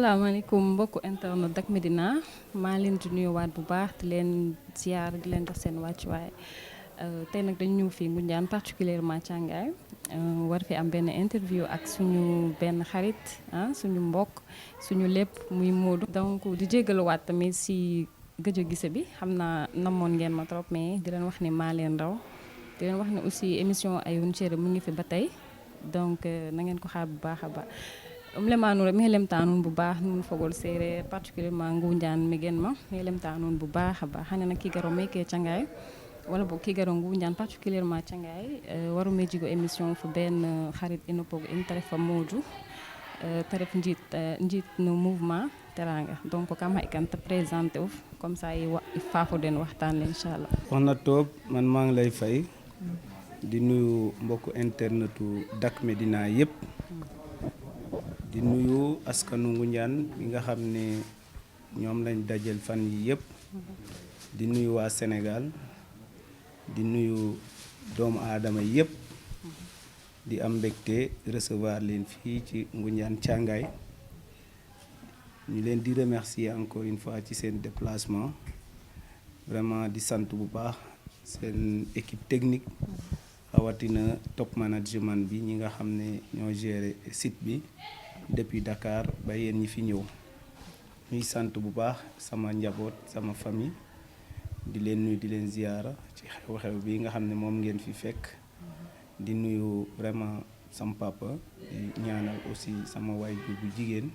asalaamaaleykum mbokku internet Dak Médina maa leen di nuyuwaat bu baax di leen ziar di leen jox seen wàccuwaay tey nag dañu ñëw fii Ngoundiane particulièrement Thiangaye war fi am benn interview ak suñu benn xarit suñu mbokk suñu lépp muy Modou. donc di jégaluwaat tamit si gëj a gise bi xam naa namoon ngeen ma trop mais di leen wax ni maa leen raw di leen wax ne aussi émission Ayone Cere mu ngi fi ba tey donc na ngeen ko xaar bu baax a baax. lemtanure mi lemta noon bu baax nun fogol séeréer particulièrement Ngoundiane mi gen ma mi lemta noon bu baax a baax xane nag ki garo meke Thiangaye wala boog ki garo Ngoundiane particulièrement Thiangaye waru me jigo émission fu benn xarit ino pog in tarefa Modou taref njiit no mouvement Teranga donc kam hay kan te présenté uf comme ça i faafo den waxtaan le inchallah Soxna Toob man maa ngi lay fay di nuyu mbokku internetu Dak Médina yëpp di nuyu askanu Ngoundiane bi nga xam ne ñoom lañ dajal fan yi yëpp di nuyu waa Sénégal di nuyu doomu aadama yëpp di am mbégte recevoir leen fii ci Ngoundiane Thiangaye ñu leen di remercier encore une fois ci seen déplacement vraiment di sant bu baax seen équipe technique rawatina top management bi ñi nga xam ne ñoo gérer site bi depuis Dakar ba yéen ñi fi ñëw ñuy sant bu baax sama njaboot sama famille di leen nuyu di leen ziyaara ci xew-xew bi nga xam ne moom ngeen fi fekk di nuyu vraiment sama papa di ñaanal aussi sama waajur bu jigéen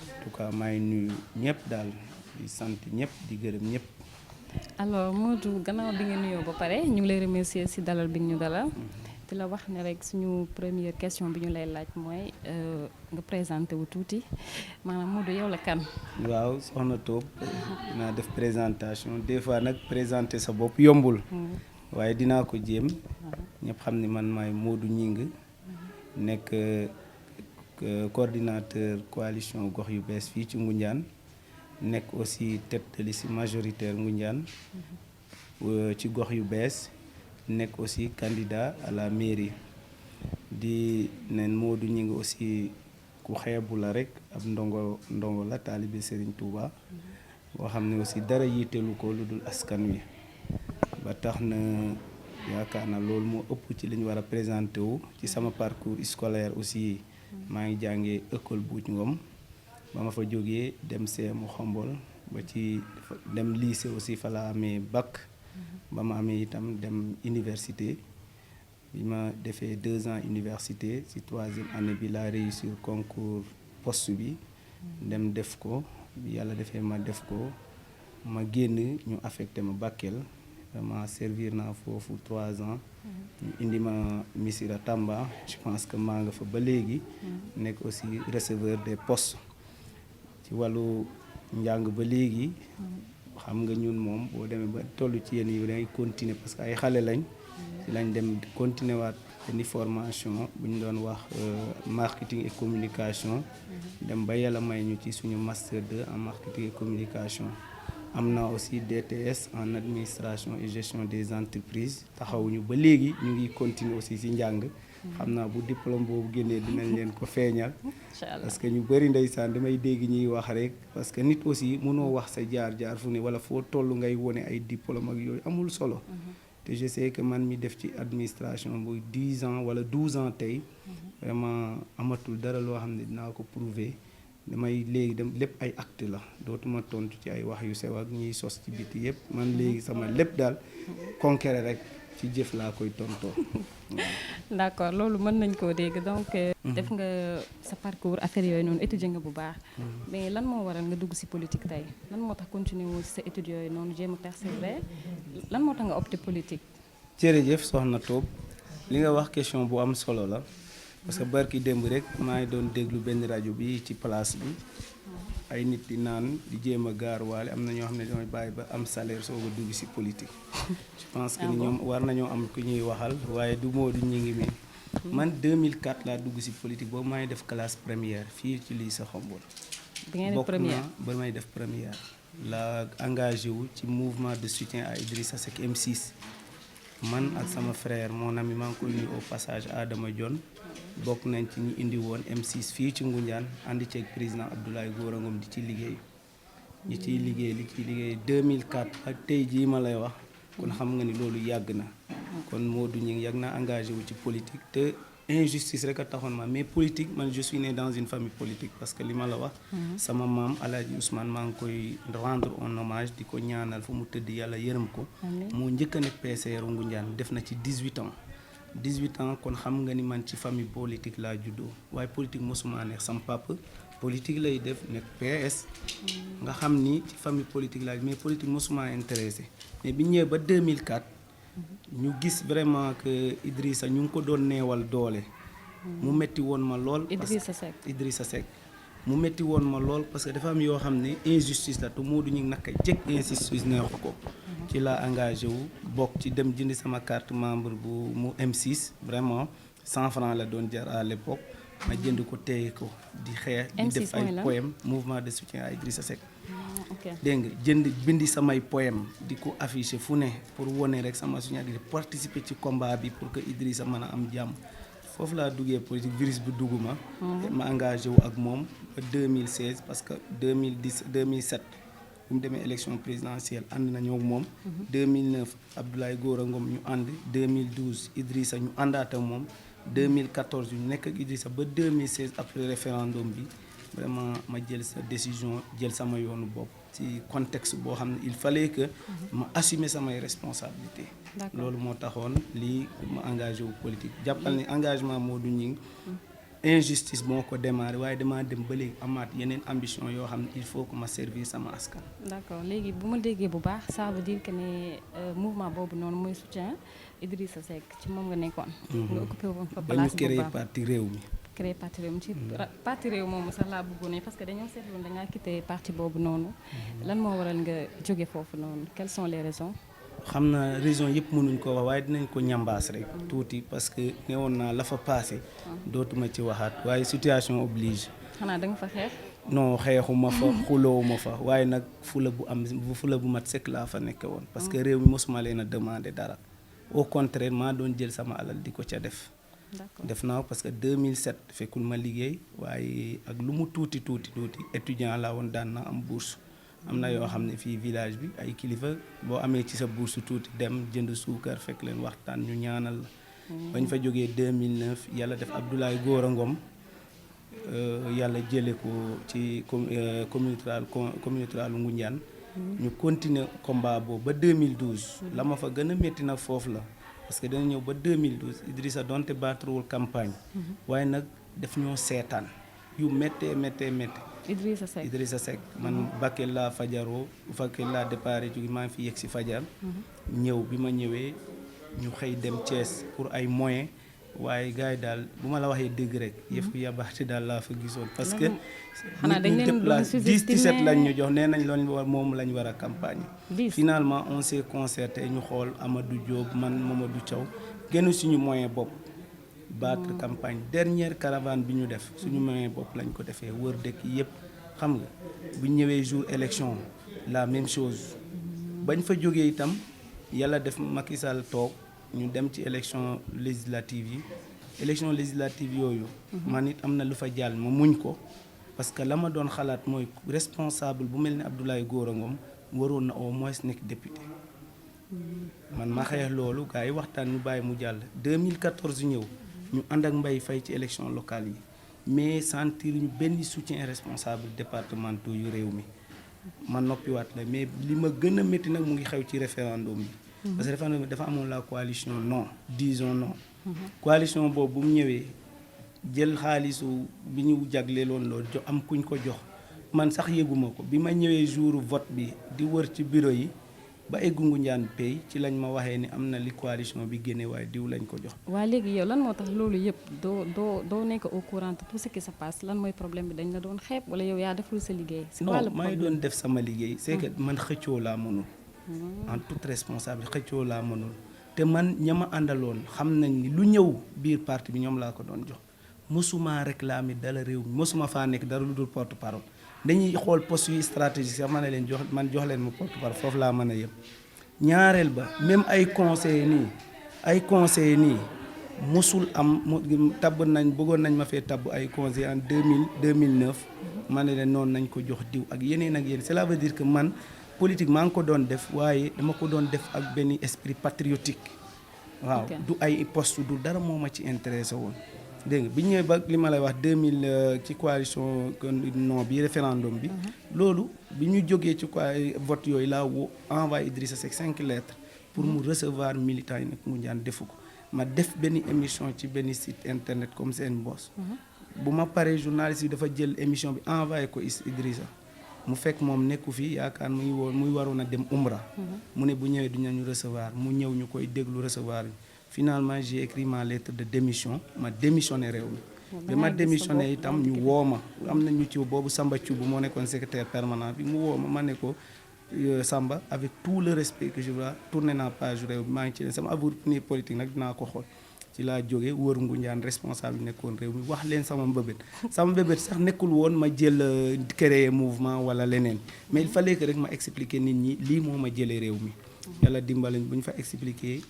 en tout cas maay nuyu ñëpp daal di sant ñëpp di gërëm ñëpp. alors Modou gannaaw bi nga nuyoo ba pare ñu ngi lay remercier ci dalal bi ñu dalal di la wax ne rek suñu première question bi ñu lay laaj mooy nga présenté wu tuuti maanaam Modou yow la kan. waaw soxna Toob dinaa def présentation des fois nag présenter sa bopp yombul. waaye dinaa ko jéem. ñëpp xam ni man maay Modou Gningue nekk coordinateur coalition gox yu bees fii ci Ngoundiane nekk aussi tête de liste majoritaire Ngoundiane ci gox yu bees. nekk aussi candidat à la mairie di nen Modou Gningue aussi ku xeebu la rek ab ndongo la taalibe Serigne Touba boo xam ne aussi dara yiitelu ko lu dul askan wi ba tax na yaakaar na loolu moo ëpp ci li ñu war a présenté wu ci sama parcours scolaire aussi maa ngi jàngee école Buuj Ngom ba ma fa jógee dem CM Xombol ba ci dem lycée aussi fa la amee bac ba ma amee itam dem université bi ma defee 2 ans université ci 3e année bi laa réussir concours poste bi dem def ko bi yàlla defee ma def ko ma génn ñu affecté ma Bakel vraiment servir naa foofu 3 ans ñu indi ma Missirah Tamba je pense que maa nga fa ba léegi nekk aussi receveur des postes ci wàllu njàng ba léegi xam nga ñun moom boo demee ba toll ci yenn yi dangay continuer parce que ay xale lañ ci lañ dem continuer waat benn formation bu ñu doon wax marketing et communication dem ba yàlla may ñu ci suñu master 2 en marketing et communication am na aussi DTS en administration et gestion des entreprises taxawuñu ba léegi ñu ngi continuer aussi ci njàng xam naa bu diplôme boobu génnee dinañ leen ko feeñal parce que ñu bëri ndeysaan damay dégg ñuy wax rek parce que nit aussi mënoo wax sa jaar-jaar fu ne wala foo toll ngay wone ay diplôme ak yooyu amul solo te je sais que man mi def ci administration bu 10 ans wala 12 ans tey vraiment amatul dara loo xam ne dinaa ko prouver damay léegi dem lépp ay acte la dootuma tontu ci ay wax yu sew ak ñiy sos ci biti yëpp man léegi sama lépp daal concret rek ci jëf laa koy tontoo. d'accord loolu mën nañ koo dégg donc. def nga sa parcours affaire yooyu noonu étudier nga bu baax. mais lan moo waral nga dugg ci politique tey lan moo tax continuer wu ci sa études yooyu noonu jéem a persévérer lan moo tax nga opté politique. jërëjëf soxna Toob li nga wax question bu am solo la parce que barki démb rek maa ngi doon déglu benn rajo bi ci place bi ay nit di naan di jéem a gaar waale am na ñoo xam ne damay bàyyi ba am salaire soog a dugg ci politique. je pense que ni ñoom war nañoo am ku ñuy waxal waaye du Modou Gningue mi man 2004 laa dugg ci politique boobu maa ngi def classe première fii ci lycée Xombol. bi ngeen def première ba may def première la engagé wu ci mouvement de soutien à Idrissa Seck M6 man ak sama frère mon ami maa ngi koy nuyu au passage Adama Dione bokk nañ ci ñi indi woon M6 fii ci Ngoundiane ànd ceeg président Abdoulaye Gora Ngom di ci liggéey li ciy liggéey 2004 ak tey jii ma lay wax kon xam nga ni loolu yàgg na kon Modou Gningue yàgg naa engagé wu ci politique te injustice rek a taxoon ma mais politique man je suis né dans une famille politique parce que li ma la wax sama maam Alaaji Ousmane maa ngi koy rendre un hommage di ko ñaanal fu mu tëdd yàlla yërëm ko moo njëkk a nekk PCR Ngoundiane def na ci 18 ans kon xam nga ni man ci famille politique laa juddoo waaye politique mosuma neex sama papa politique lay def nekk PS nga xam ni ci famille politique laa mais politique mosuma intéressé mais bi ñëwee ba 2004 ñu gis vraiment que Idrissa ñu ngi ko doon neewal doole mu metti woon ma lool Idrissa Seck mu metti woon ma lool parce que dafa am yoo xam ne injustice la te Modou Gningue naka jëkk injustice neexu ko ci laa engagé wu bokk ci dem jëndi sama carte membre bu mu M6 vraiment 100 francs la doon jar à l'époque ma jënd ko téye ko di xeex di def ay poème mouvement de soutien à Idrissa Seck dégg nga jënd bindi samay poème di ko affiché fu ne pour wone rek sama soutien di participer ci combat bi pour que Idrissa mën a am jàmm foofu laa duggee politique virus bi dugguma ma engagé wu ak moom ba 2016 parce que 2007 bu mu demee élection présidentielle ànd nañoo ak moom 2009 Abdoulaye Gora Ngom ñu ànd 2012 Idrissa ñu àndaat ak moom 2014 ñu nekk ak Idrissa ba 2016 après référendum bi vraiment ma jël sa décision jël sama yoonu bopp ci contexte boo xam ne il fallait que ma assumer samay responsabilités loolu moo taxoon lii ma engagé wu politique jàppal ni engagement Modou Gningue injustice moo ko démarré waaye damaa dem ba léegi amaat yeneen ambition yoo xam ne il faut que ma servir sama askan. d'accord léegi bu ma déggee bu baax ça veut dire que ne mouvement boobu noonu mooy soutien Idrissa Seck ci moom nga nekkoon. nga occupé woon fa place bu baax ba ñu créé parti réew mi. créé parti réew mi ci parti réew moomu sax laa bëggoon parce que dañoo seetlu da ngaa quitté parti boobu noonu. lan moo waral nga jóge foofu noonu quelles sont les raisons. xam na raison yëpp mënuñ ko wax waaye dinañ ko ñambaas rek tuuti parce que newoon naa la fa passé dootuma ci waxaat waaye situation oblige. xanaa da nga fa xeex. non xeexuma fa xuloowuma fa waaye nag fula bu mat sëkk laa fa nekke woon parce que réew mi mosuma leen a demandé dara au contraire maa doon jël sama alal di ko ca def. def naa parce que 2007 fekkul ma liggéey waaye ak lu mu tuuti étudiant laa woon daan na am bourse. am na yoo xam ne fii village bi ay kilifa boo amee ci sa bourse tuuti dem jënd suukar fekk leen waxtaan ñu ñaanal bañ fa jógee 2009 yàlla def Abdoulaye Gora Ngom yàlla jële ko ci communauté rurale Ngoundiane ñu continuer combat boobu ba 2012 la ma fa gën a métti nag foofu la parce que dana ñëw ba 2012 Idrissa donte battrewul campagne waaye nag daf ñoo seetaan yu méttee Idrissa Seck man Bakel laa fajaroo Bakel laa départ jógi maa ngi fi yegg si fajar ñëw bi ma ñëwee ñu xëy dem Thiès pour ay moyens waaye gars yi daal bu ma la waxee dëgg rek yëfu yabaate daal laa fa gisoon parce que xanaa dañ leen doon 17 lañ ñu jox nee nañ loolu moom lañ war a campagne finalement on s'est concerté ñu xool Amadou Diop man Mamadou Thiaw génn suñu moyen bopp battre campagne dernière caravane bi ñu def suñu moyen bopp lañ ko defee wër dëkk yëpp xam nga bu ñu ñëwee jour élection la même chose bañ fa jógee itam yàlla def Macky Sall toog ñu dem ci élection législative yooyu man it am na lu fa jàll ma muñ ko parce que la ma doon xalaat mooy responsable bu mel ni Abdoulaye Gora Ngom waroon na au moins nekk député man ma xeex loolu gars yi waxtaan ñu bàyyi mu jàll 2014 ñëw ñu ànd ak Mbaye Faye ci élection locale yi mais sentir ñu benn soutien responsable départementaux yu réew mi ma noppiwaat la mais li ma gën a métti nag mu ngi xew ci référendum bi parce que référendum bi dafa amoon la coalition non disons non coalition boobu bu mu ñëwee jël xaalisu bi ñu jagleeloon loolu jox am kuñ ko jox man sax yëguma ko bi ma ñëwee jour vote bi di wër ci bureau yi ba eggu Ngoundiane Pay ci lañ ma waxee ni am na li coalition bi génne waaye diw lañ ko jox. waa léegi yow lan moo tax loolu yëpp doo nekk au courant tout ce qui se passe lan mooy problème bi dañ la doon xeeb wala yow yaa deful sa liggéey. non maa ngi doon def sama liggéey c'est que man xëccoo laa mënul. en toute responsabilité xëccoo laa mënul. te man ña ma àndaloon xam nañ ni lu ñëw biir parti bi ñoom laa ko doon jox mosuma réclamer dala réew mi mosuma faa nekk dara lu dul porte parole. dañuy xool poste yu stratégique sax ma ne leen jox leen ma porte-parole foofu laa mën a yem ñaareel ba même ay conseillers nii ay conseillers nii mosul am tabb nañ bëggoon nañ ma fee tabb ay conseillers en 2009 ma ne leen noonu nañ ko jox diw ak yeneen ak yeneen cela veut dire que man politique maa ngi ko doon def waaye dama ko doon def ak benn esprit patriotique waaw du ay poste du dara moo ma ci intéressé woon dégg nga bi ñëwee ba li ma lay wax 2000 ci coalition non bi référendum bi loolu bi ñu jógee ci vote yooyu laa woo envoyé Idrissa Seck 5 lettres pour mu recevoir militants yi nag Ngoundiane defu ko ma def benn émission ci benn site internet comme seen boss bu ma paree journaliste bi dafa jël émission bi envoyé ko Idrissa mu fekk moom nekku fi yaakaar muy waroon a dem Umra mu ne bu ñëwee dinañu recevoir mu ñëw ñu koy déglu recevoir yi finalement j'ai écrit ma lettre de démission ma démissionné réew mi ba ma démissionné itam ñu woo ma am na ñu ci boobu Samba Thioub moo nekkoon secrétaire permanent bi mu woo ma ne ko Samba avec tout le respect que je vois tourné naa page réew mi maa ngi ci sama avenir politique nag dinaa ko xool ci laa jógee wër Ngoundiane responsable yi nekkoon réew mi wax leen sama mbëbët sax nekkul woon ma jël créer mouvement wala leneen mais il fallait que rek ma expliquer nit ñi lii moo ma jëlee réew mi yàlla dimbalañ bu ñu fa expliquer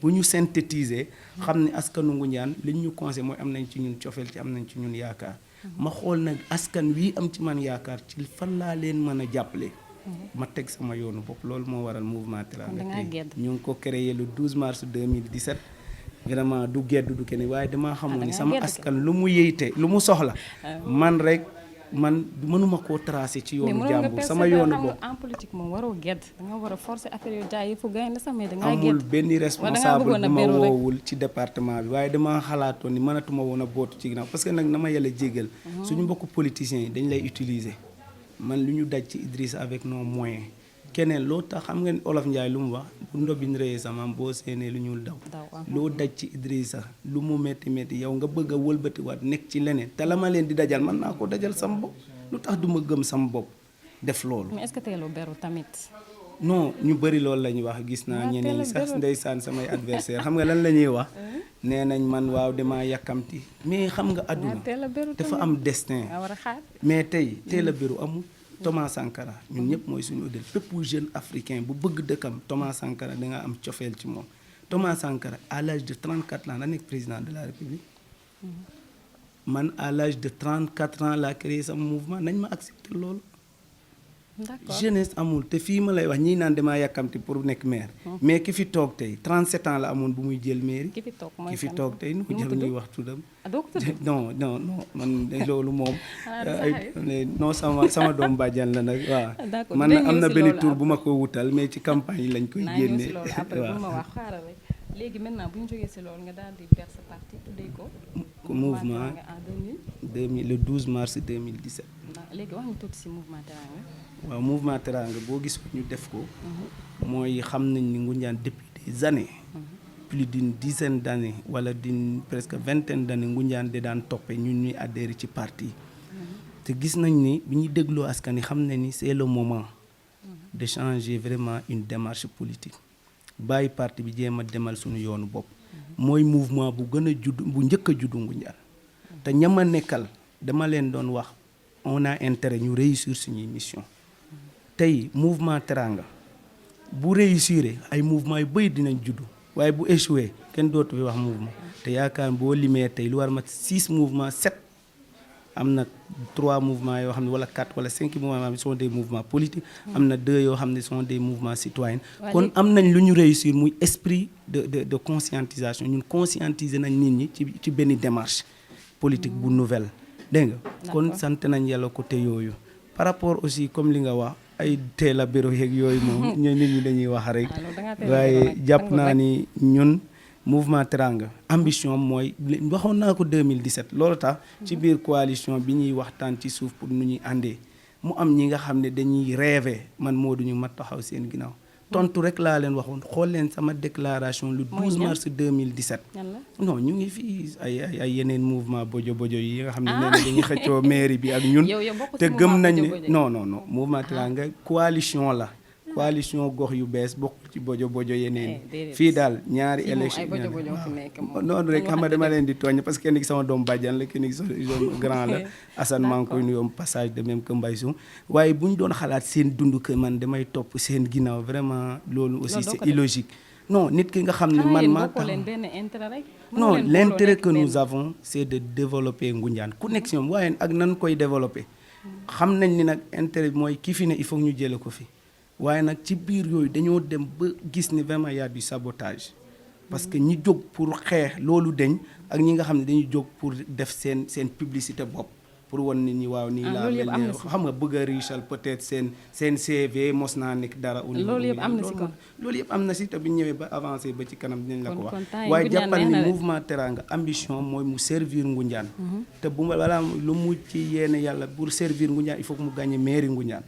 bu ñu synthétiser xam ne askanu Ngoundiane li ñu conseillé mooy am nañ ci ñun cofeel ci am nañ ci ñun yaakaar ma xool nag askan wi am ci man yaakaar ci fan laa leen mën a jàppale ma teg sama yoonu bopp loolu moo waral mouvement Teranga ñu ngi ko créé le 12 mars 2017 vraiment du gedd du kenn waaye damaa xamoon ni sama askan lu mu yeyte lu mu soxla man mënuma koo tracé ci yoonu jàmbur sama yoonu bopp en politique moom waroo gedd da nga war a forcer affaire yu jaay yëfu gaynde sax mais da nga gedd amul benn responsable bu ma woowul ci département bi waaye dama xalaatoon ni mënatuma woon a bootu ci ginnaaw parce que nag na ma yàlla jégal suñu mbokku politiciens yi dañ lay utiliser man lu ñu daj ci Idrissa avec nos moyens keneen loo tax xam ngeen Olof Njaay lu mu wax bu ndobin rëyee sama boo seenee lu ñuul daw loo daj ci Idrissa lu mu métti métti yow nga bëgg a wëlbatiwaat nekk ci leneen te la ma leen di dajal mën naa ko dajal sama bopp lu tax du ma gëm sama bopp def loolu. mais est-ce que teeloo beru tamit. non ñu bëri loolu la ñuy wax gis naa ñeneen ñi sax ndeysaan samay adversaire xam nga lan la ñuy wax nee nañ man waaw damaa yàkkamti mais xam nga àdduna dafa am destin mais tey teel a beru amul. Thomas Sankara ñun ñëpp mooy suñu modèle bépp jeune africain bu bëgg dëkkam Thomas Sankara da nga am cofeel ci moom Thomas Sankara à l'âge de 34 ans la nekk président de la République man à l'âge de 34 ans laa créé sama mouvement nañ ma accepté loolu jeunesse amul te fii ma lay wax ñii naan damaa yàkkamti pour nekk maire mais ki fi toog tey 37 ans la amoon bu muy jël mairie ki fi toog tey nu ko jël ñuy wax tuddam non man loolu moom non sama doom bàjjan la nag waaw man am na benn tour bu ma ko wutal mais ci campagne yi lañ koy génne waaw léegi maintenant bu ñu jógee si loolu nga daal di ber sa parti tuddee ko mouvement le 12 mars 2017 léegi wax ñu tuuti si mouvement Teranga waaw mouvement Teranga boo gis ñu def ko mooy xam nañ ni Ngoundiane depuis des années plus d'une dizaine d'années wala d'une presque vingtaine d'années Ngoundiane de daan toppee ñun ñuy adhéré ci parti te gis nañ ni bi ñuy dégloo askan yi xam ne ni c'est le moment de changer vraiment une démarche politique bàyyi parti bi jéem a demal suñu yoonu bopp mooy mouvement bu gën a judd bu njëkk a juddu Ngoundiane te ñama nekkal dama leen doon wax on a intérêt ñu réussir suñuy mission tey mouvement Teranga bu réussir ay mouvement yu bëri dinañ juddu waaye bu échoué kenn dootu fi wax mouvement te yaakaar boo limee tey lu war mat 6 mouvements 7 am na 3 mouvements yoo xam ne wala 4 wala 5 mouvements yoo sont des mouvements politiques am na 2 yoo xam ne sont des mouvements citoyens kon am nañ lu ñu réussir muy esprit de conscientisation ñun conscientiser nañ nit ñi ci benn démarche politique bu nouvelle dégg nga kon sant nañ yàlla côté yooyu par rapport aussi comme li nga wax ay teel a bureau yeeg yooyu moom nit ñi dañuy wax rek waaye jàpp naa ni ñun mouvement Teranga ambition mooy waxoon naa ko 2017 loolu tax ci biir coalition bi ñuy waxtaan ci suuf pour nu ñuy àndee mu am ñi nga xam ne dañuy rêver man moo duñu ma taxaw seen ginnaaw tontu rek laa leen waxoon xool leen sama déclaration le 12 mars 2017 non ñu ngi fii ay yeneen mouvement bojo yi nga xam ne nee na dañuy xëccoo mairie bi ak ñun te gëm nañ ne non mouvement Teranga coalition la coalition gox yu bees bokkul ci bojo yeneen fii daal ñaari élection noonu rek xam nga dama leen di tooñ parce que kenn ki sama doom bàjjan la kenn ki sama grand la Assane maa ngi koy nuyoo passage de même que Mbaye Soum waaye bu ñu doon xalaat seen dund que man damay topp seen ginnaaw vraiment loolu aussi c'est illogique non nit ki nga xam ne man maa tax non l'intérêt que nous avons c'est de développer Ngoundiane ku nekk si ñoom waaye ak nan koy développer xam nañ ni nag intérêt bi mooy ki fi ne il faut ñu jële ko fi waaye nag ci biir yooyu dañoo dem ba gis ni vraiment y a du sabotage parce que ñi jóg pour xeex loolu deñ ak ñi nga xam ne dañuy jóg pour def seen publicité bopp pour wan nit ñi waaw nii laa mel ne xam nga bëgg a riche peut-être seen CV mos naa nekk dara loolu yëpp am na si kon loolu yëpp am na si te bu ñu ñëwee ba avancé ba ci kanam dinañ la ko wax waaye jàppal ni mouvement Teranga ambition mooy mu servir Ngoundiane te bu ma balaa lu mu ci yéene yàlla pour servir Ngoundiane il faut que mu gagné mairie Ngoundiane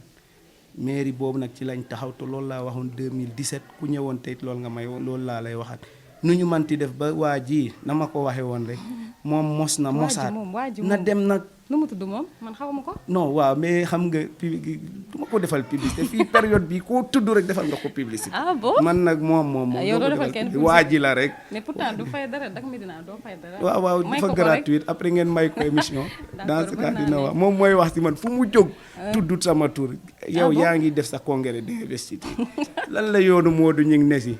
mairie boobu nag ci lañ taxaw te loolu laa waxoon 2017 ku ñëwoon tey loolu nga may loolu laa lay waxaat nu ñu manti def ba waa ji na ma ko waxee woon rek moom mos na mosaat na dem nag nu mu tudd moom man xawma ko non waaw mais xam nga du ma ko defal publicité fii période bi koo tudd rek defal nga ko publicité ah bon man nag moom yow doo defal kenn waa ji la rek mais pourtant du fay dara Dak Médina doo fay dara waaw dafa gratuite après ngeen may ko émission dans ce cas dina wax moom mooy wax ci man fu mu jóg tuddut sama tur yow yaa ngi def sa congrès d'investiture lan la yoonu Modou ñu ngi ne si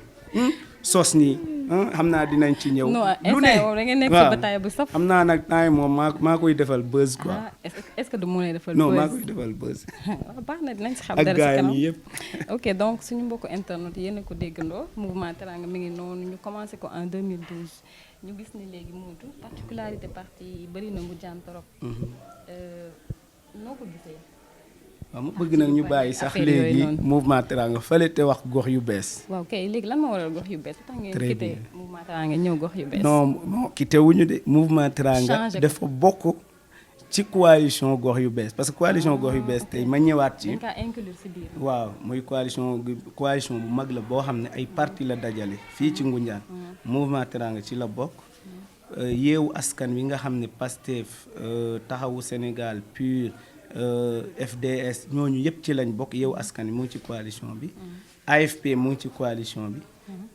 sos nii xam naa dinañ ci ñëw lu ne da ngeen nekk ci bataille bu saf xam naa nag temps moom maa koy defal buzz quoi est-ce que du mu lay defal buzz non maa koy defal buzz baax na dinañ si xam dara si kanam yëpp ok donc suñu mbokku internet yéen a ko déggandoo mouvement Teranga mi ngi noonu ñu commencé ko en 2012 ñu gis ni léegi Modou particularité parti yi bëri na Ngoundiane trop noo ko gisee waaw ma bëgg nag ñu bàyyi sax léegi mouvement Teranga fële te wax gox yu bees. waaw kay léegi lan moo waral gox yu bees. très bien mouvement Teranga ñëw gox yu bees. non quitté wuñu de mouvement Teranga dafa bokk ci coalition gox yu bees parce que coalition gox yu bees tey ma ñëwaat ci. dañ kaa inclure ci biir. waaw mooy coalition bu mag la boo xam ne ay parti la dajale fii ci Ngoundiane. mouvement Teranga ci la bokk. yeewu askan wi nga xam ne Pastef taxawu Sénégal PUR. FDS ñooñu yëpp ci lañ bokk yow askan wi mu ngi ci coalition bi AFP mu ngi ci coalition bi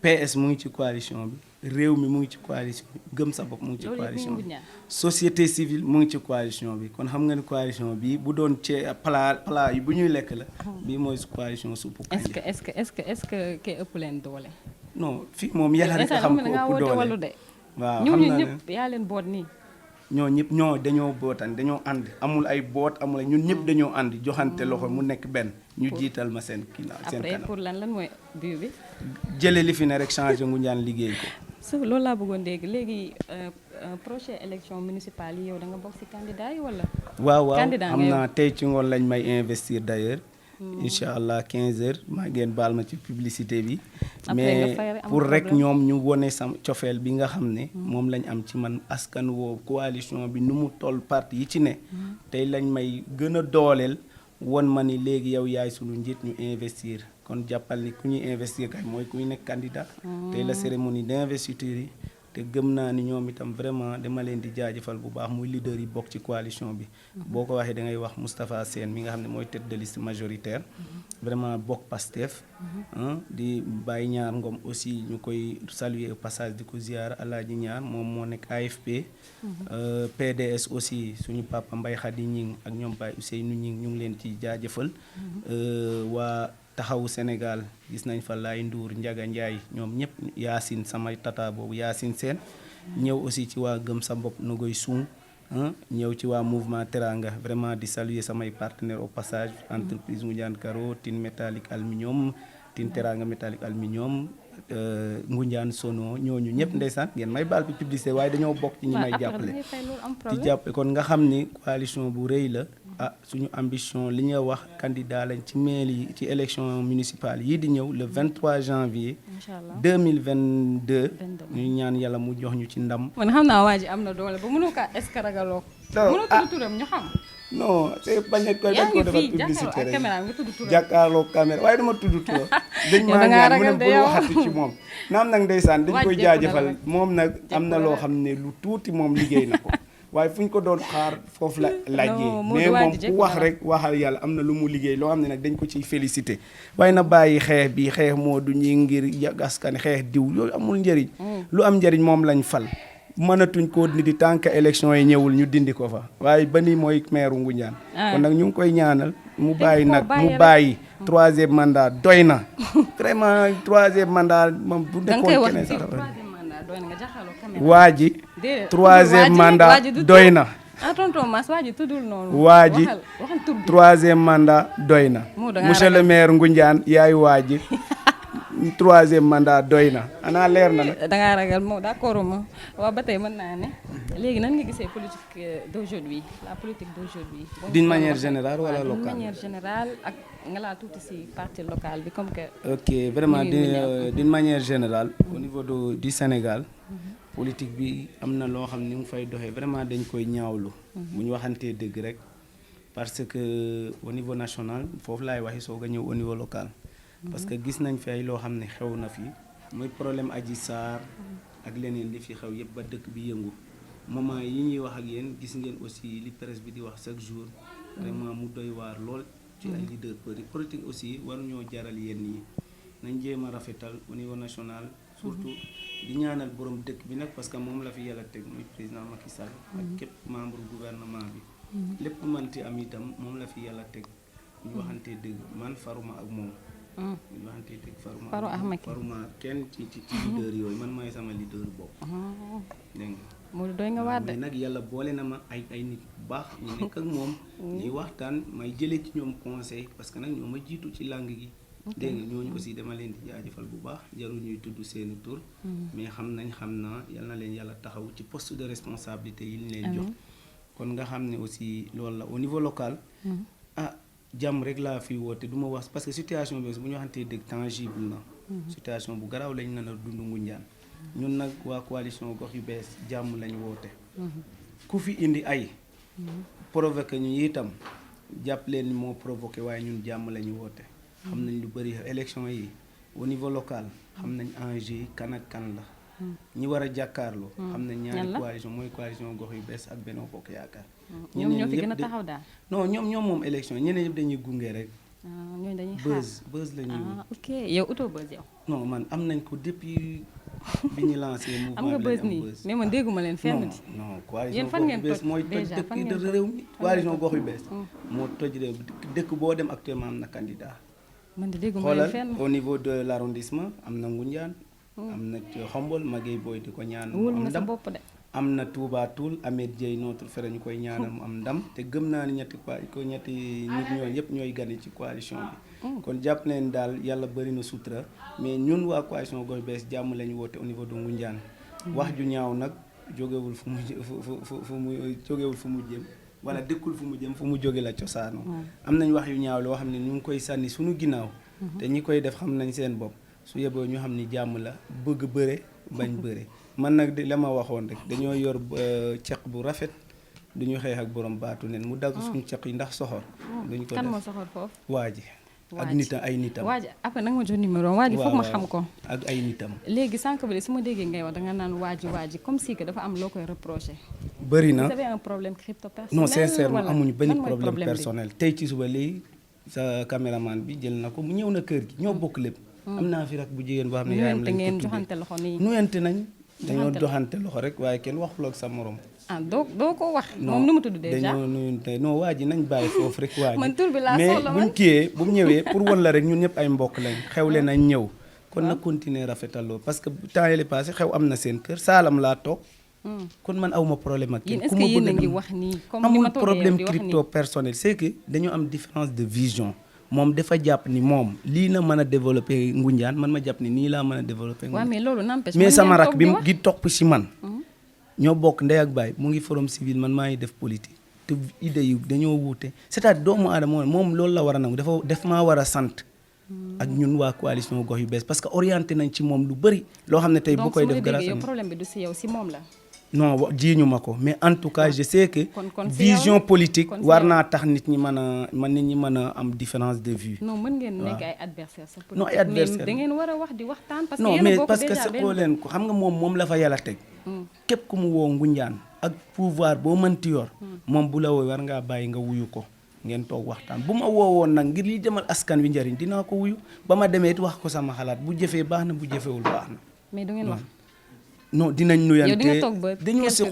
PS mu ngi ci coalition bi réew mi mu ngi ci coalition bi gëm sa bopp mu ngi ci coalition bi société civile mu ngi ci coalition bi kon xam nga ni coalition bi bu doon ci plat yi bu ñuy lekk la bii mooy coalition suppu kanja est-ce que kay ëpp leen doole non fii moom yàlla rek xam ko ëpp doole waaw ñooñu ñëpp yaa leen boot nii ñoo ñëpp dañoo bootan dañoo ànd amul ay boot amul ay ñun ñëpp dañoo ànd joxante loxo mu nekk benn ñu jiital ma seen kanam après pour lan mooy but bi jële li fi ne rek changé Ngoundiane liggéey ko so loolu laa bëggoon dégg léegi prochaine élection municipale yi yow da nga bokk ci candidat yi wala waaw xam naa tey ci ngoon lañ may investir d'ailleurs incha allah 15h maa ngeen baal ma ci publicité bi mais pour rek ñoom ñu wone sam cofeel bi nga xam ne moom lañ am ci man askan woo coalition bi nu mu toll parti yi ci ne tey lañ may gën a dooleel won ma ni léegi yow yaay sunu njiit ñu investir kon jàppal ni ku ñuy investir kay mooy kuy nekk candidat tey la cérémonie d'investiture yi te gëm naa ni ñoom itam vraiment dama leen di jaajëfal bu baax muy leader yi bokk ci coalition bi boo ko waxee da ngay wax Moustapha Sène mi nga xam ne mooy tête de liste majoritaire vraiment bokk Pastef di Baye Ñaar Ngom aussi ñu koy saluer au passage di ko ziar Alaaji Ñaar moom moo nekk AFP PDS aussi suñu papa Mbaye Khady Ñing ak ñoom Baye Ousseynou Ñing ñu ngi leen ci jaajëfal waa taxawu Sénégal gis nañ fa Laay Ndour Njaga Njaay ñoom ñëpp Yaasin samay tata boobu Yaasin Seen ñëw aussi ci waa gëm sa bopp Nogoy Sung ñëw ci waa mouvement Teranga vraiment di saluer samay partenaires au passage entreprise Ngoundiane Caro Tine Métallique Aluminium Tine Teranga Métallique Aluminium Ngoundiane Sono ñooñu ñëpp ndeysaan ngeen may baal bi publicité waaye dañoo bokk ci ñi may jàppale ci jàppale kon nga xam ni coalition bu rëy la suñu ambition li nga wax candidat lañ ci mairie ci élection municipale yi di ñëw le 23 janvier 2022 ñu ñaan yàlla mu jox ñu ci ndam man xam naa waa ji am na doole ba mënu ko est-ce que ragaloo mënu tudd turam ñu xam non c'est bañ a koy dañ ko defal publicité rek jàkkaarloo caméra waaye dama tudd turam dañ maa ñaan mu ne bul waxati ci moom naam nag ndeysaan dañ koy jaajëfal moom nag am na loo xam ne lu tuuti moom liggéey na ko waaye fu ñu ko doon xaar foofu la laajee mais moom ku wax rek waxal yàlla am na lu mu liggéey loo xam ne nag dañ ko ciy félicité waaye na bàyyi xeex bi xeex moo du ñi ngir askan xeex diw yooyu amul njëriñ lu am njëriñ moom lañ fal mënatuñ koo dindi tant que élection yi ñëwul ñu dindi ko fa waaye ba ni mooy maire Ngoundiane kon nag ñu ngi koy ñaanal mu bàyyi nag mu bàyyi 3e mandat doy na vraiment 3e mandat moom bu nekkoon keneen sax waa ji 3e mandat doy na tonton Mass waa ji tuddul noonu waa ji 3e mandat doy na monsieur le maire Ngoundiane yaay waa ji 3e mandat doy na ana leer na nag. da ngaa ragal moom d'accord ma waaw ba tey mën naa ne léegi nan nga gisee politique d'aujourd'hui la politique d'aujourd'hui. d'une manière générale wala locale. d'une manière générale ak nga laa tuuti ci parti local bi comme que. ok vraiment d'une manière générale. au niveau du Sénégal. politique bi am na loo xam ni mu fay doxee vraiment dañ koy ñaawlu. bu ñu waxantee dëgg rek parce que au niveau national foofu laay waxi soog a ñëw au niveau local. parce que gis nañ fi ay loo xam ne xew na fi muy problème Adji Sarr ak leneen li fi xew yëpp ba dëkk bi yëngu moment yi ñuy wax ak yéen gis ngeen aussi li presse bi di wax chaque jour vraiment mu doy waar lool ci ay leader politique aussi waruñoo jaral yenn yi nañ jéem a rafetal au niveau national surtout di ñaanal borom dëkk bi nag parce que moom la fi yàlla teg muy président Macky Sall ak képp membre gouvernement bi lépp manti am itam moom la fi yàlla teg ñu waxantee dëgg man faruma ak moom ñu waxantee dëgg faruma kenn ci leader yooyu man maay sama leader bopp dégg nga Modou doy nga waat de nag yàlla boole na ma ay nit bu baax ñu nekk ak moom ñuy waxtaan may jëlee ci ñoom conseil parce que nag ñoo ma jiitu ci langue gi dégg nga ñooñu aussi dama leen di jaajëfal bu baax jarul ñuy tudd seeni tur mais xam naa yal na leen yàlla taxaw ci poste de responsabilité yi ñu leen jox kon nga xam ne aussi loolu la au niveau local jàmm rek laa fi woote du ma wax parce que situation bi bu ñu waxantee dëgg tangible na situation bu garaaw lañ nar a dund Ngoundiane ñun nag waa coalition gox yu bees jàmm lañ woote ku fi indi ay provoqué ñu itam jàpp leen ni moo provoqué waaye ñun jàmm lañu woote xam nañ lu bëri élection yi au niveau local xam nañ enjeu yi kan ak kan la ñi war a jàkkaarloo xam nañ ñaari coalition mooy coalition gox yu bees ak Benno Bokk Yaakaar ñoom ñoo fi gën a taxaw daal non ñoom moom élection ñeneen yëpp dañuy gunge rek ñooñu dañuy xaar buzz la ñuy ok yow auto buzz yow non man am nañ ko depuis bi ñu lancé mouvement am nga buzz nii mais man dégguma leen fenn non coalition yéen fan ngeen gox yu bees mooy toj dëkk yi de réew mi coalition gox yu bees moo toj réew dëkk boo dem actuellement am na candidat man de dégguma leen fenn au niveau de l'arrondissement am na Ngoundiane am na Xombol Maguette Boye di ko ñaan wóolu nga sa bopp de am na Touba Toul Ahmed Dieye notre frère ñu koy ñaanal mu am ndam te gëm naa ni ñetti nit ñooñu yëpp ñooy gane ci coalition bi kon jàpp leen daal yàlla bëri na sutura mais ñun waa coalition gox bees jàmm lañu woote au niveau de Ngoundiane wax ju ñaaw nag jógewul fu mu jëm wala dëkkul fu mu jëm fu mu jóge la cosaanoo am nañ wax yu ñaaw loo xam ne ñu ngi koy sànni suñu ginnaaw te ñi koy def xam nañ seen bopp su yeboo ñu xam ni jàmm la bëgg bëre bañ bëre man nag la ma waxoon rek dañoo yor ceq bu rafet duñu xeex ak borom baatu nen mu dagg suñu ceq yi ndax soxor duñu ko def kan moo soxor foofu waa ji ak nitam ay nitam waa ji après nag ma jox numéro waa ji foog ma xam ko ak ay nitam léegi sànq ba su ma déggee ngay wax danga naan waa ji comme si que dafa am loo koy reproché bëri na vous avez un problème crypto personnel non sincèrement amuñu benn problème personnel tey ci suba léegi sa caméraman bi jël na ko mu ñëw na kër gi ñoo bokk lépp am naa fi rak bu jigéen boo xam ne yaayam lañ ko joxante loxo nii nuyante nañ dañoo joxante loxo rek waaye kenn waxul ak sa morom doo ko wax moom nu mu tudd déjà dañoo nuyante non waa ji nañ bàyyi foofu rek waa ji man tur bi laa soxla mais buñ kiyee bu mu ñëwee pour won la rek ñun ñëpp ay mbokk lañ xewle nañ ñëw kon nag continuer rafetaloo parce que temps yële passé xew am na seen kër saalam laa toog kon man awma problème ak kenn est-ce que yéen a ngi wax nii comme amul problème crypto personnel c'est que dañoo am différence de vision moom dafa jàpp ni moom lii na mën a développer Ngoundiane man ma jàpp ni nii laa mën a développer Ngoundiane mais loolu n'empêche mais sama rak bi gi topp ci man ñoo bokk ndey ak baay mu ngi forum civil man maa ngi def politique te idée yu dañoo wuute c'est-à-dire doomu aadama moom loolu la war a nangu def maa war a sant ak ñun waa coalition gox yu bees parce que orienté nañ ci moom lu bëri loo xam ne tey bu koy def grâce yow problème bi du ci yow ci moom la non jiiñu ma ko mais en tout cas je sais que vision politique war naa tax nit ñi mën a am différence de vue. non mën ngeen nekk ay adversaire sa politique non ay adversaire mais da ngeen war a wax di waxtaan parce que non yéen mais a bokk parce que déjà seqoo leen ko xam nga moom la fa yàlla teg képp ku mu woo Ngoundiane ak pouvoir boo mënti yor moom bu la woo war ngaa bàyyi nga wuyu ko ngeen toog waxtaan bu ma woowoon nag ngir li demal askan wi njëriñ dinaa ko wuyu ba ma demee it wax ko sama xalaat bu jëfee baax na bu jëfewul baax na mais du ngeen wax non dinañ nuyante yow di nga toog ba dañoo si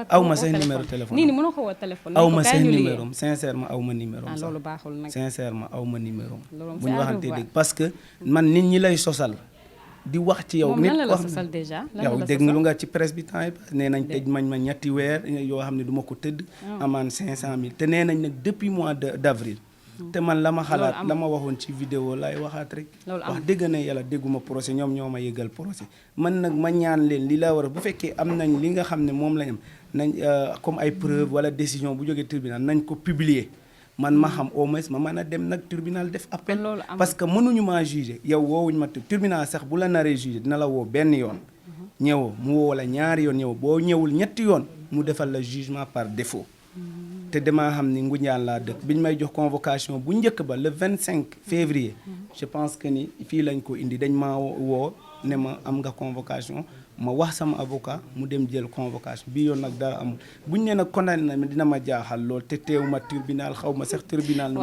aw ma seen numéro téléphone nii mënoo ko woo téléphone aw ma seen numéro sincèrement aw ma numéro ah loolu baaxul nag sincèrement aw ma numéro loolu bu ñu waxante dëgg parce que man nit ñi lay sosal di wax ci yow nit ko sosal déjà yow dégg nga lu nga ci presse bi temps yi nee nañ tëj mañ ma ñetti weer yoo xam ne du ma ko tëdd amaan 500 000 te nee nañ nag depuis mois d'avril te man la ma xalaat la ma waxoon ci vidéo laay waxaat rek wax dëgg na yàlla dégguma procès ñoom ñoo ma yëgal procès man nag ma ñaan leen li la war a bu fekkee am nañ li nga xam ne moom lañ am nañ comme ay preuve wala décision bu jógee tribunal nañ ko publier man ma xam au moins ma mën a dem nag tribunal def appel parce que mënuñu maa juger yow woowuñu ma tribunal sax bu la naree juger dina la woo benn yoon ñëwoo mu woo la ñaari yoon ñëw boo ñëwul ñetti yoon mu defal la jugement par défaut te damaa xam ni Ngoundiane laa dëkk bi ñu may jox convocation bu njëkk ba le 25 février je pense que ni fii lañ ko indi dañ maa woo ne ma am nga convocation ma wax sama avocat mu dem jël convocation bii yoon nag dara amul bu ñu nee nag condamné na dina ma jaaxal lool te teew ma tribunal xaw ma sax tribunal nu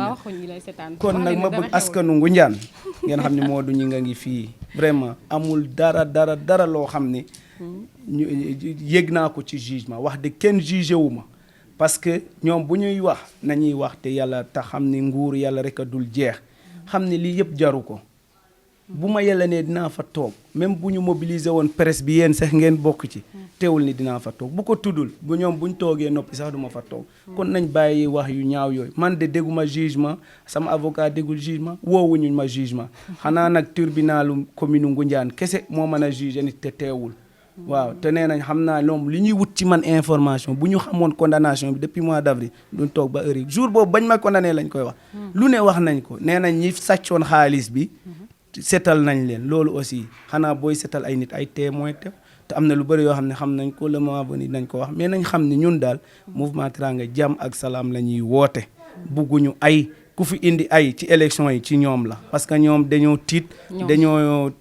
kon nag ma bëgg askanu Ngoundiane ngeen xam ne Modou ñi nga ngi fii vraiment amul dara loo xam ne yëg naa ko ci jugement wax de kenn jugé wu ma parce que ñoom bu ñuy wax nañuy wax te yàlla tax xam ni nguur yàlla rek a dul jeex xam ne lii yëpp jaru ko bu ma yàlla ne dinaa fa toog même bu ñu mobiliser woon presse bi yéen sax ngeen bokk ci teewul ni dinaa fa toog bu ko tuddul bu ñoom bu ñu toogee noppi sax duma fa toog kon nañ bàyyi wax yu ñaaw yooyu man de dégguma jugement sama avocat déggul jugement woowuñu ma jugement xanaa nag tribunalu commune Ngoundiane kese moo mën a juger nit te teewul waaw te nee nañ xam naa ñoom li ñuy wut ci man information bu ñu xamoon condamnation bi depuis mois d'avril duñ toog ba heure yi jour boobu bañ ma condamné lañ koy wax lu ne wax nañ ko nee nañ ñi sàccoon xaalis bi setal nañ leen loolu aussi xanaa booy setal ay nit ay témoin te am na lu bëri yoo xam ne xam nañ ko le moment venu nañ ko wax mais nañ xam ne ñun daal mouvement Teranga jàmm ak salaam la ñuy woote bugguñu ay ku fi indi ay ci élection yi ci ñoom la parce que ñoom dañoo tiit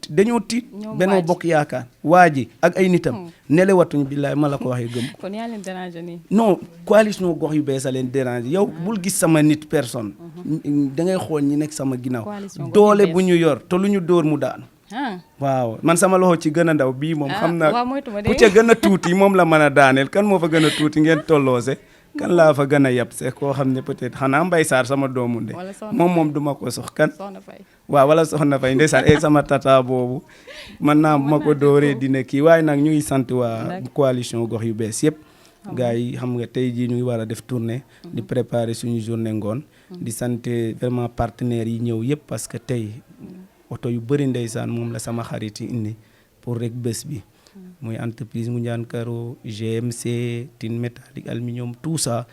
dañoo tiit Benno Bokk Yaakaar waa ji ak ay nitam nelewatuñu billaay ma la ko waxee gëm kon yaa leen déranger nii non coalition gox yu bees a leen déranger yow bul gis sama nit personne da ngay xool ñi nekk sama ginnaaw doole bu ñu yor te lu ñu dóor mu daanu waaw man sama loxo ci gën a ndaw bii moom xam naa ku ca gën a tuuti moom la mën a daaneel kan moo fa gën a tuuti ngeen tolloose kan laa fa gën a yab c'est koo xam ne peut-être xanaa Mbaye Sarr sama doomu nde moom duma ko sox kan waaw wala Soxna Faye ndeysaan sama tata boobu man naa ma ko dooree dina kii waaye nag ñu ngi sant waa coalition gox yu bees yëpp gars yi xam nga tey jii ñu ngi war a def tournée di préparer suñu journée ngoon di sant vraiment partenaires yi ñëw yëpp parce que tey oto yu bëri ndeysaan moom la sama xarit yi indi pour rek bés bi muy entreprise Ngoundiane Caro GMC Tine Métallique Aluminium tout ça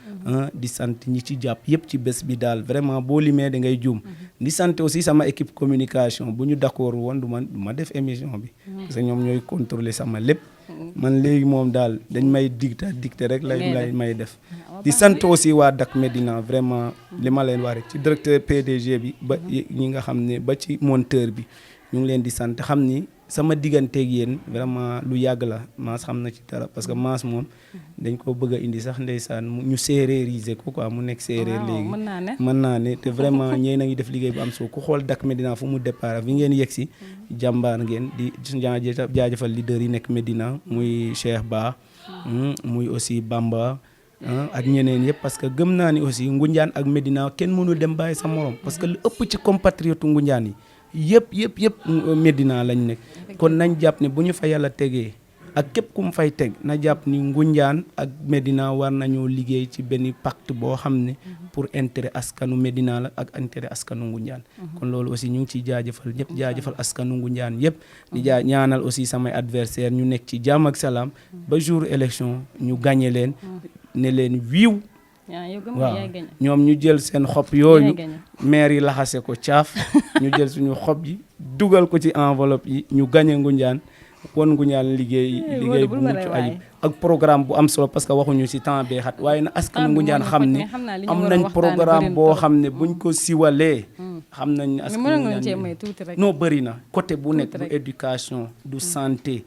di sant ñi ci jàpp yëpp ci bés bi daal vraiment boo limee da ngay juum di sant aussi sama équipe communication bu ñu d'accord woon du ma def émission bi parce que ñoom ñooy contrôler sama lépp man léegi moom daal dañ may dicté rek lay may def di sant aussi waa Dak Médina vraiment li ma leen wax rek ci directeur PDG bi ba ñi nga xam ne ba ci monteur bi ñu ngi leen di sant xam ni sama digganteeg yéen vraiment lu yàgg la Mass xam na ci dara parce que Mass moom dañ ko bëgg a indi sax ndeysaan ñu séeréeriser ko quoi mu nekk séeréer léegi mën naa ne te vraiment ñeen a ngi def liggéey bu am soo ku xool Dak Médina fu mu départ fi ngeen yegg si jàmbaar ngeen di jaajëfal leader yi nekk Médina muy Cheikh Ba muy aussi Bamba ak ñeneen yëpp parce que gëm naa ni aussi Ngoundiane ak Médina kenn mënu dem bàyyi sa morom parce que lu ëpp ci compatriote Ngoundiane yi yëpp Médina lañ nekk kon nañ jàpp ne bu ñu fa yàlla tegee ak képp ku mu fay teg na jàpp ni Ngoundiane ak Médina war nañoo liggéey ci benn pacte boo xam ne pour intérêt askanu Médina la ak intérêt askanu Ngoundiane kon loolu aussi ñu ngi ciy jaajëfal ñëpp jaajëfal askanu Ngoundiane yëpp di ñaanal aussi samay adversaire ñu nekk ci jàmm ak salaam ba jour élection ñu gagné leen ne leen wiiw waaw ñoom ñu jël seen xob yooyu maire yi laxase ko caaf ñu jël suñu xob yi dugal ko ci enveloppe yi ñu gagné Ngoundiane won Ngoundiane liggéey bu mucc ayib ak programme bu am solo parce que waxuñu ci temps bee xat waaye na askan Ngoundiane xam ne am nañ programme boo xam ne buñ ko siwalee xam nañ askan Ngoundiane non bëri na côté bu nekk du éducation du santé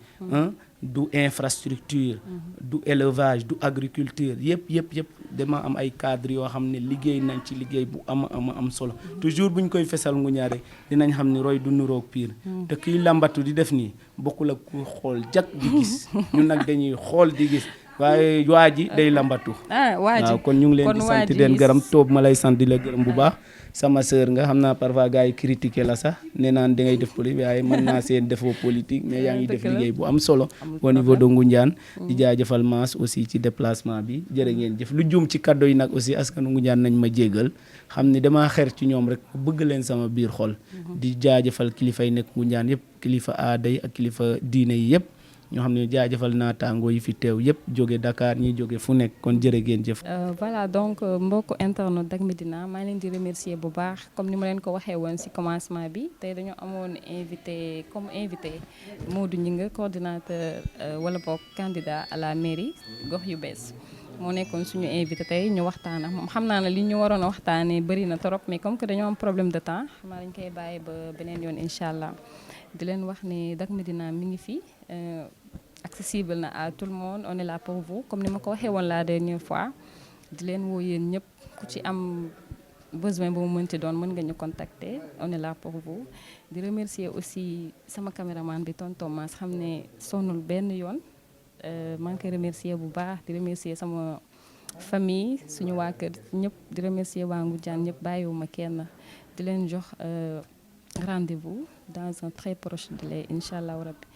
du infrastructure du élevage du agriculture yëpp dama am ay cadres yoo xam ne liggéey nañ ci liggéey bu am solo toujours buñ koy fesal Ngoundiane dinañ xam ni roy du nuroog pire te kiy làmbatu di def nii bokkul ak ku xool jak di gis ñun nag dañuy xool di gis waaye waa ji day lambatu waaw kon ñu ngi leen di sant di leen gërëm toob ma lay sant di la gërëm bu baax sama sœur nga xam naa parfois gars yi critiqué la sax nee naan da ngay def politique waaye mën naa seen defoo politique mais yaa ngi def liggéey bu am solo au niveau de Ngoundiane di jaajëfal Mass aussi ci déplacement bi jërë ngeen jëf lu jum ci kaddo yi nag aussi askanu Ngoundiane nañ ma jéggal xam ni damaa xer ci ñoom rek bëgg leen sama biir xol di jaajëfal kilifa yi nekk Ngoundiane yëpp kilifa aada yi ak kilifa diine yi yëpp ñoo xam ne jaajëfal naataangoo yi fi teew yëpp jóge Dakar ñi jóge fu nekk kon jërë ngeen jëf. voilà donc mbokk internet Dak Médina maa leen di remercier bu baax comme ni ma leen ko waxee woon ci commencement bi tey dañoo amoon invité Modou Gningue coordinateur wala boog candidat à la mairie gox yu bees moo nekkoon suñu invité tey ñu waxtaan ak moom xam naa ne li ñu waroon a waxtaanee bëri na trop mais comme que dañoo am problème de temps xam naa dañ koy bàyyi ba beneen yoon incha allah. di leen wax ne Dak Médina mi ngi fi accessible na à tout le monde on est là pour vous comme ni ma ko waxee woon la dernière fois di leen woo yéen ñëpp ku ci am besoin bu mu mënti doon mën nga ñu contacter on est là pour vous. di remercier aussi sama caméraman bi tonton Mass xam ne sonnul benn yoon maa ngi koy remercier bu baax di remercier sama famille suñu waa kër ñëpp di remercier waa Ngoundiane ñëpp bàyyiwuma kenn di leen jox rendez-vous dans un très proche délai incha allah rabbi